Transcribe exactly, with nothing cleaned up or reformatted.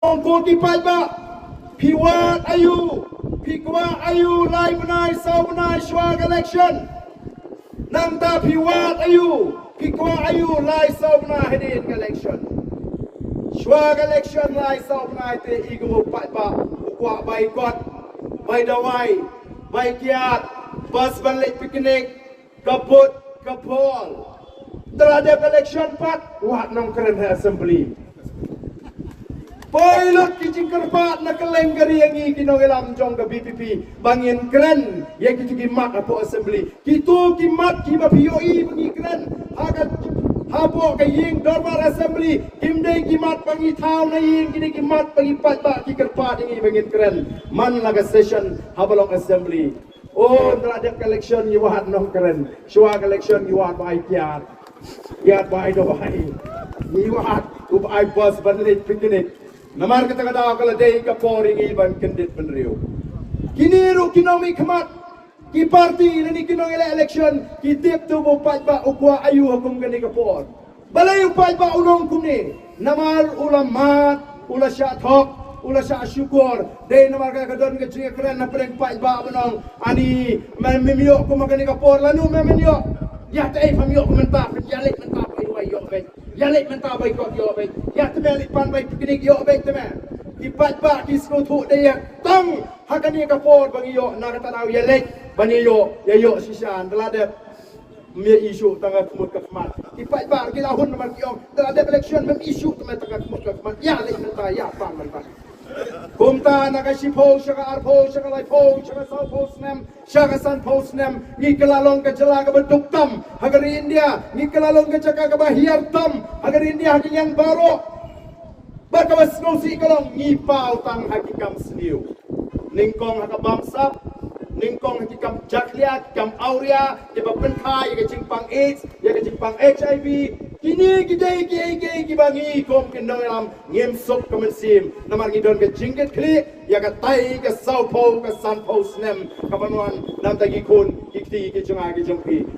Ko ki paidbah, phi wad aïu, phi kwah aïu lai bnai saw bnai shuwa ka election? Nangta phi wad aïu, phi kwah aïu lai saw bnai hadien ka election? Shuwa ka election lai saw bnai te i ko paidbah u kwah bai kot, bai dawai, bai kiad, bus ban leit picnic, ka bud ka bol. Te la dep election pat, wat nongkren ha assembly. Poi lut ki jingkyrpad na kylleng ka ri ïa ngi ki nongïalam jong ka VPP ba ngin kren ïa kito ki mat hapoh assembly. Kito ki mat kiba phi ïohi ba ngi kren ha ka, hapoh ka ïing dorbar assembly, kim dei ki mat ba ngi thaw na ïing, ki dei ki mat ba ngi paidbah ki kyrpad ïa ngi ba ngin kren man la ka session haba long assembly. O, te la dep ka election ngi wad nongkren. Shuwa ka election ngi wad ba ai kiad, kiad ba ai dawai, ngi wad u ba ai bus ban leit picnic. Namar kata ka daw ka la dei ka por ïa ngi ban kyndit bynriew. Kine ruh ki nongmihkhmat, ki party lane ki nongïaleh election ki tip tu ba u paidbah u kwah aïu ha kum kane ka por. Balei u paidbah u long kumne? Namar u la mad, u la shah thok, u la shah shukor. Dei namar ka, ka don ka jingkren na pdeng paidbah ba nong, ani, me, mem ïoh kum ha kane ka por, lano me, mem ïoh? Ïa te ei pham ïoh mynta, phin ïa leit mynta bai dawai ïoh beit. Ïa leit mynta bai kot ïoh beit. Ïa te me leit pan bai picnic ïoh beit te me. Ki paidbah ki sngewthuh dei ïa tang ha kane ka por ba ngi ïoh, na kata daw ïa leit ban ïoh, ïa ïoh shisha. Te la dep, me ïa issue tang ka khmut ka khmat. Ki paidbah ki la hun namar ki ong, te la dep election mem issue te me tang ka khmut ka khmat. Ïa leit mynta, ïa pan mynta. Kumta na ka shiphew sha ka arphew sha ka laiphew sha ka sawphew snem sha ka sanphew snem, ngi kylla long ka jylla kaba duk tam ha ka ri India, ngi kylla long ka jaka kaba hiar tam ha ka ri India ha ki liang baroh. Bad kaba sngewsih ka long ngi paw tang ha ki kam sniew. Nyngkong ha ka bamsap, nyngkong ha ki kam jakhlia, ki kam awria, kiba pynkha ïa ka jingpang AIDS, ïa ka jingpang HIV. Kine ki dei kiei kiei kiba ngi kum ki nongïalam ngim suk ka mynsiem. Namar ngi don ka jingkitkhlieh ïa katai ka sawphew ka sanphew snem kaban wan na ka bynta ki khun ki kti ki jong nga ki jong phi.